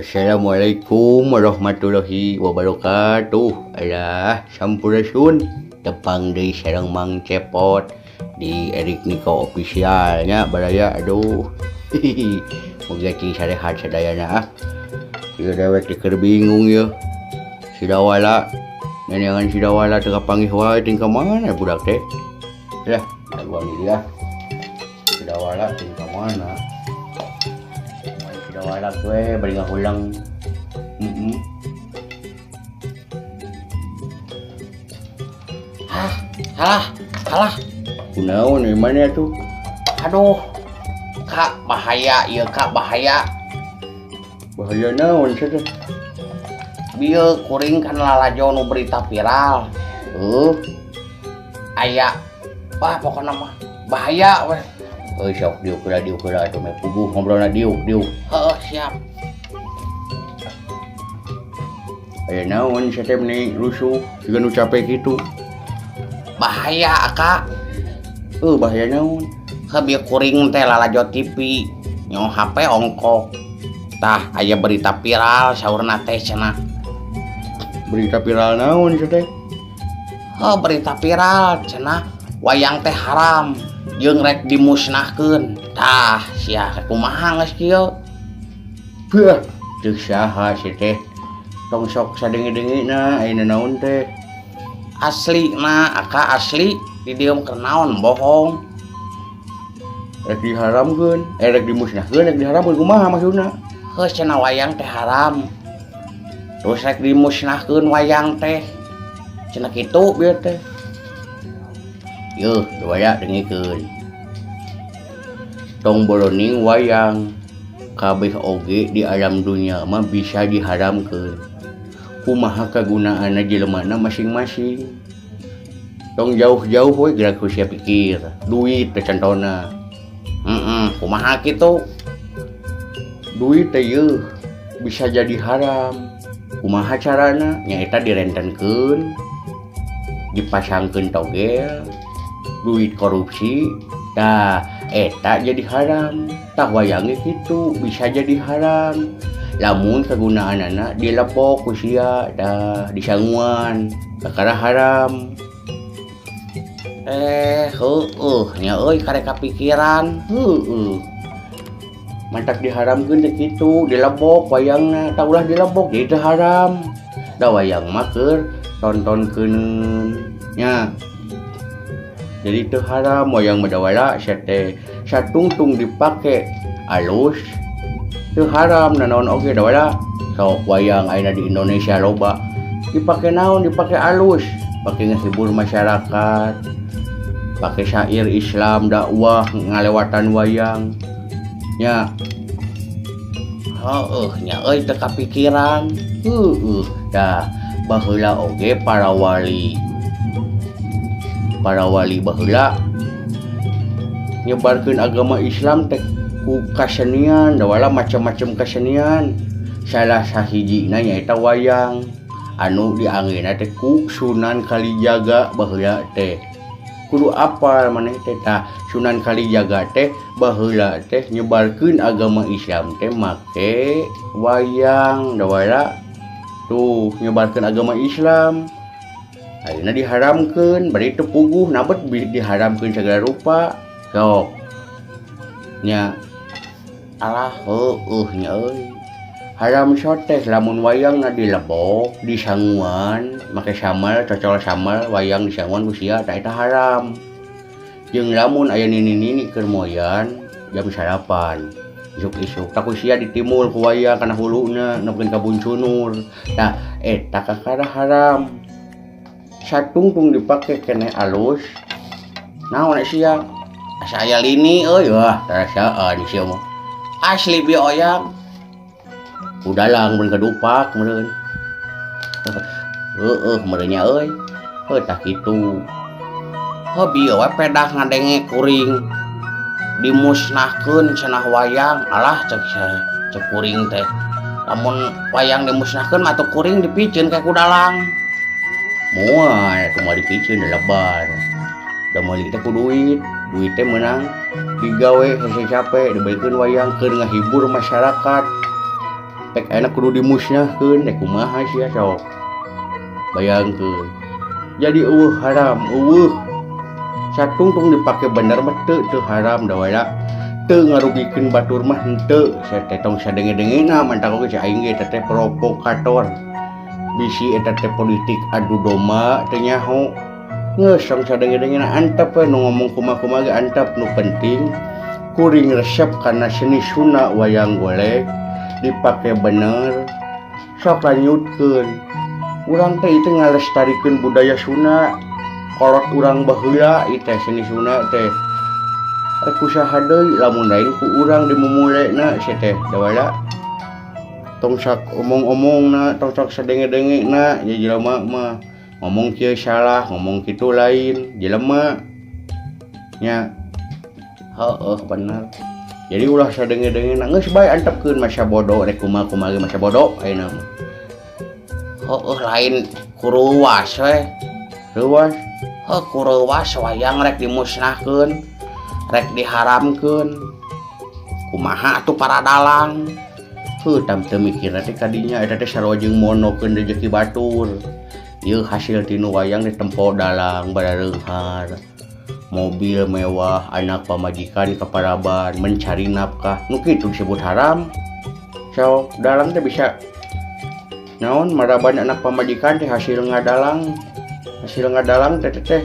Assalamualaikum warahmatullahi wabarakatuh. Alah, sampurasun. Tepang deui sareng Mang Cepot di Erik Niko Official nya baraya. Aduh. Mugia cing sarehat sadayana ah. Ieu dewek teh keur bingung yeuh. Si Dawala, neneangan si Dawala teu kapanggih wae ting ka mana budak teh. Lah, daguan deui ah. Si Dawala ting ka mana? Si Dawala we bari ngahulang. Hah, halah, halah. Kunaon ieu mana atuh? Aduh. Kak, bahaya ieu Kak, bahaya. Bahaya naon sia teh? Bieu kuring kan lalajo nu berita viral. Heuh. Aya wah pokona mah bahaya weh. Heuh sok diuk heula diuk heula atuh meh puguh ngobrolna diuk diuk. Heuh, siap. Aya naon sia teh meni rusuh siga nu capek kitu. Bahaya Kak. Heuh bahaya naon? Heuh bieu kuring teh lalajo TV, nyo HP ongkok. Tah aya berita viral saurna teh cenah. Berita viral naon sia teh? Heuh berita viral cenah wayang teh haram jeung rek dimusnahkeun. Tah sia kumaha geus kieu? Beuh, ceuk saha sia teh? Tong sok sadenge-dengena aya naon teh? Asli na aka asli di dieu keur naon bohong. Rek diharamkeun, rek dimusnahkeun, rek diharamkeun kumaha maksudna? Heuh cenah wayang teh haram. Terus rek dimusnahkeun wayang teh. Cenah kitu bieu teh. Yeuh, waya dengekeun. Tong boroning wayang kabeh oge di alam dunia mah bisa diharamkeun. Kumaha kagunaanna jelemana masing-masing. Tong jauh-jauh we gerak ku sia pikir, duit teh contona. Kumaha kitu? Duit teh yeuh bisa jadi haram. Kumaha carana? Nyaeta direntenkeun, dipasangkeun togel, duit korupsi, tah eta jadi haram. Tah wayang ge kitu bisa jadi haram. Lamun kagunaanana dilepok ku sia tah disanguan kakara haram. Heueuh nya euy karek kapikiran. Heueuh. Mantak diharamkeun teh kitu, dilebok wayangna, tah ulah dilebok jadi teu haram. Da wayang mah keur tontonkeuneun nya. Jadi teu haram wayang mah dawala sia teh satungtung dipake alus teu haram nanaon oge dawala. Sok wayang ayeuna di Indonesia loba dipake naon, dipake alus, pake ngehibur masyarakat, pake syair Islam dakwah ngalewatan wayang nya. Heueuh nya euy teu kapikiran. Heueuh tah baheula oge para wali. Para wali baheula nyebarkeun agama Islam teh ku kasenian, dawala macam-macam kasenian. Salah sahijina nyaeta wayang anu dianggena teh ku Sunan Kalijaga baheula teh. Kudu apal maneh teh tah Sunan Kalijaga teh baheula teh nyebarkeun agama Islam teh make wayang dawala tuh nyebarkeun agama Islam. Ayeuna diharamkeun bari teu puguh nabet diharamkeun segala rupa. Sok nya alah heueuh nya euy. Haram soteh lamun wayangna dilebok disanguan make samal cocol samal wayang disanguan ku sia tah eta haram. Jeung lamun aya nini-nini keur moyan jam 9 isuk-isuk tah ku sia ditimul ku wayang kana huluna nepikeun ka buncunur tah eta kakara haram. Satungtung dipake keneh alus naon sia asa aya lini euy wah rasaan sia mah asli bieu oyang. Udalang mun kadupak meureun. Heueuh meureun nya euy. Heuh tah kitu. Heuh bieu we pedah ngadenge kuring dimusnahkeun cenah wayang. Alah cek cek kuring teh. Lamun wayang dimusnahkeun mah atuh kuring dipiceun ka ku dalang. Moal atuh mah dipiceun lebar. Da meuli teh ku duit, duit teh meunang digawe hese capek dibalikeun wayang keur ngahibur masyarakat. Pek ayeuna kudu dimusnahkeun, teh kumaha sia sok. Bayangkeun. Jadi euweuh haram, euweuh. Satungtung dipake bener mah teu teu haram da wala. Teu ngarugikeun batur mah henteu. Sia teh tong sadenge-dengena mantak oge si aing ge eta teh provokator. Bisi eta teh politik adu domba teu nyaho. Geus tong sadenge-dengena, antep we nu ngomong kumaha-kumaha ge antep, nu penting kuring resep kana seni Sunda wayang golek dipake bener, sok lanjutkeun. Urang teh itu ngalestarikeun budaya Sunda kolot urang baheula. Ieu teh seni Sunda teh rek ku saha deui lamun lain ku urang dimumulena sia teh da wala. Tong sok omong-omongna, tong sok sadenge-dengena. Ya jelema mah ngomong kieu salah, ngomong kitu lain jelema nya. Heeh, bener. Jadi ulah sadenge-dengena, geus bae antepkeun masa bodoh, rek kumaha kumaha ge masa bodoh ayeuna mah. Heeh, lain kuruwas we. Reuwas. Heuh, kuruwas wayang rek dimusnahkeun, rek diharamkeun. Kumaha atuh para dalang? Heuh, tam teu mikirna teh kadinya eta teh sarua jeung monokeun rejeki batur. Ieu hasil tinu wayang ditempo dalang barareunghar. Mobil mewah, anak pamajikan kaparaban, mencari nafkah. Nu kitu disebut haram. Sok dalang teh bisa naon maraban anak pamajikan teh hasil ngadalang. Hasil ngadalang teh teh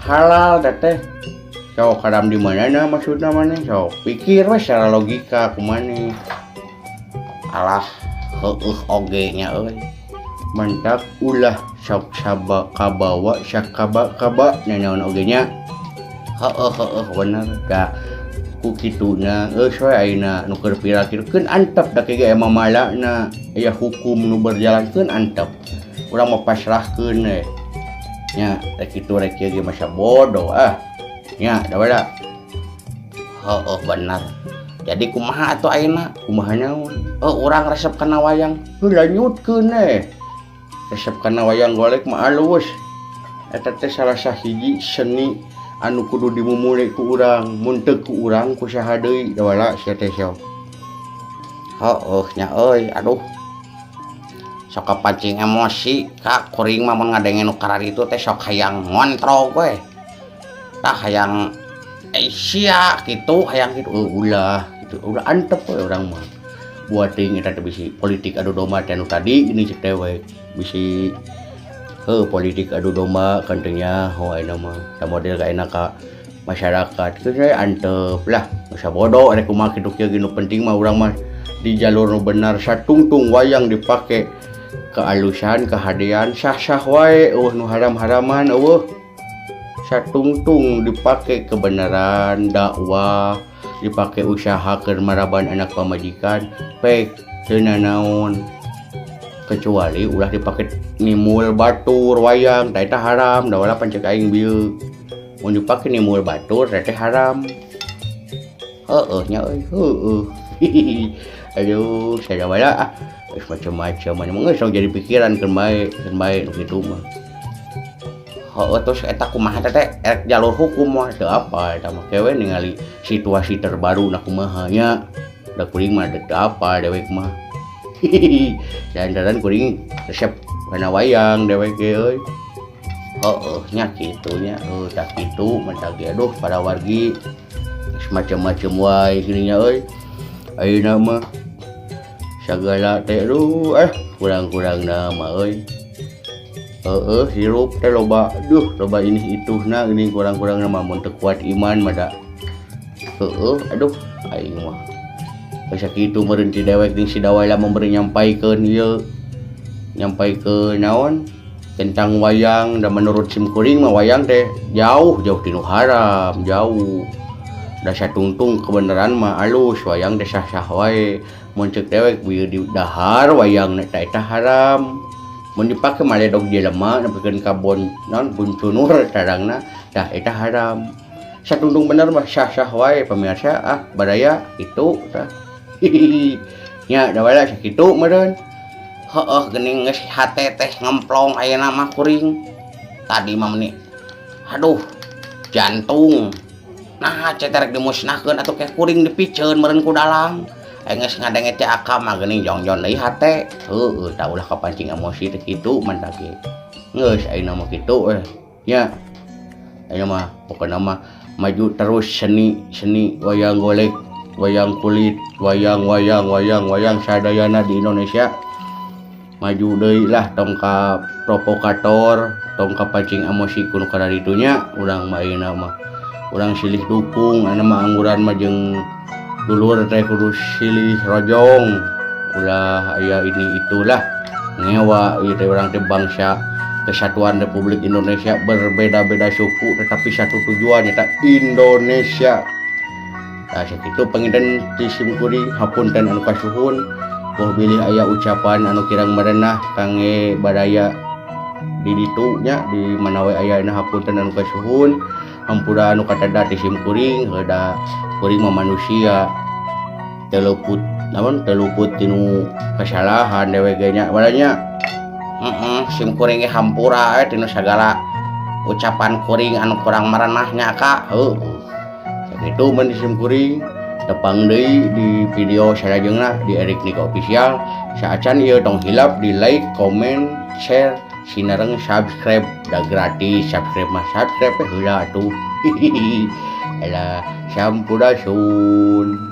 halal teh teh. Sok haram di manana maksudna maneh? Sok pikir we secara logika kumaneh. Alah, heueuh oge nya euy. Mantap, ulah sok saba kabawa sakaba-kaba nanaon oge nya. Heeh heeh bener da ku kituna geus we ayeuna nu keur viral kitu keun antep da ge emang malana aya hukum nu berjalan, keun antep. Urang mah pasrahkeun we nya, rek kitu rek kieu ge masa bodoh ah nya da wala. Heeh, bener. Jadi kumaha atuh ayeuna? Kumaha naon? Oh, urang resep kana wayang. Heuh, lanjutkeun we. Resep kana wayang golek mah alus. Eta teh salah sahiji seni anu kudu dimumule ku urang, mun teu ku urang ku saha deui da wala sia teh sok. Heueuh nya euy, aduh. Sok kapancing emosi ka kuring mah mun ngadenge nu kararitu teh sok hayang ngontrog we. Tah hayang sia kitu, hayang kitu. Heuh, ulah kitu, ulah, antep we urang mah. Buat teuing eta teh bisi politik adu domba teh anu tadi geuning cek dewek. Bisi heuh politik adu domba kan teu nyaho ayeuna mah. Da model ka ayeuna ka masyarakat geus we antep lah. Masa bodoh rek kumaha kitu kieu ge, nu penting mah urang mah di jalur nu bener. Satungtung wayang dipake kealusan kehadean sah-sah wae, euweuh nu haram-haraman euweuh. Satungtung dipake kebenaran dakwah, dipake usaha keur maraban anak pamajikan, pek teu nanaon. Kecuali ulah dipake nimul batur wayang, tah eta haram da wala pancek aing bieu. Mun dipake nimul batur teh teh haram. Heeh nya euy. Heueuh. Aduh, saya wala ah. Geus macem-macem mah geus jadi pikiran, keun bae nu kitu mah. Heeh, terus eta kumaha teh teh erek jalur hukum mah? Teu apal eta mah, kewe ningali situasi terbaru na kumaha nya. Da kuring mah teu apal dewek mah. Lantaran kuring resep kana wayang dewek ge euy. Heeh nya kitu nya. Heuh, tah kitu mantap ge, aduh para wargi. Geus macem-macem wae geuning nya euy. Ayeuna mah sagala teh aduh kurang-kurangna mah euy. Heeh, hirup teh loba, duh, loba ini ituhna geuning, kurang-kurangna mah mun teu kuat iman mah da. Heeh, aduh aing mah. Geus sakitu meureun ti dewek jeung si Dawala memberi nyampaikeun ieu. Nyampaikeun naon? Tentang wayang, dan menurut sim kuring mah wayang teh jauh jauh tinu haram, jauh. Da satungtung kebenaran mah alus, wayang teh sah-sah wae. Mun ceuk dewek bieu di dahar wayang eta eta haram. Mun dipake maledog jelema nepikeun ka bon naon buncunur tarangna, tah eta haram. Satungtung bener mah sah-sah wae pemirsa ah baraya itu tah. Nya da wala sakitu meureun. Heeh, geuning geus hate teh ngemplong ayeuna mah kuring. Tadi mah meuni aduh jantung. Nah, ceuk rek dimusnahkeun atuh ke kuring dipiceun meureun ku dalang. Geus ngadenge ti Aka mah geuning jongjon deui hate. Heueuh tah ulah kapancing emosi teh kitu mantak ge. Geus ayeuna mah kitu we nya. Ayeuna mah pokona mah maju terus seni seni wayang golek, wayang kulit, wayang wayang wayang wayang sadayana di Indonesia. Maju deui lah, tong ka provokator, tong kapancing emosi ku nu kararitu nya. Urang mah ayeuna mah urang silih dukung ayeuna mah, angguran mah jeung dulur teh kudu silih rojong, ulah aya ini itulah ngewa ieu teh. Urang teh bangsa Kesatuan Republik Indonesia, berbeda-beda suku tetapi satu tujuan, eta Indonesia. Nah, sakitu panginten ti sim kuring, hapunten anu kasuhun boh bilih aya ucapan anu kirang merenah kangge baraya di ditu nya, di mana we aya. Hapunten anu kasuhun, hampura anu katada ti sim kuring. Da kuring mah manusia, teu luput naon, teu luput tinu kesalahan dewek ge nya, baranya. Heeh, sim kuring ge hampura we tinu sagala ucapan kuring anu kurang merenah nya, Kak. Heueuh, sakitu mun sim kuring. Tepang deui di video salajengna di Erik Nika Official. Saacan ieu, tong hilap di like, komen, share sinareng subscribe, da gratis subscribe mah. Subscribe heula atuh. Alah, sampurasun.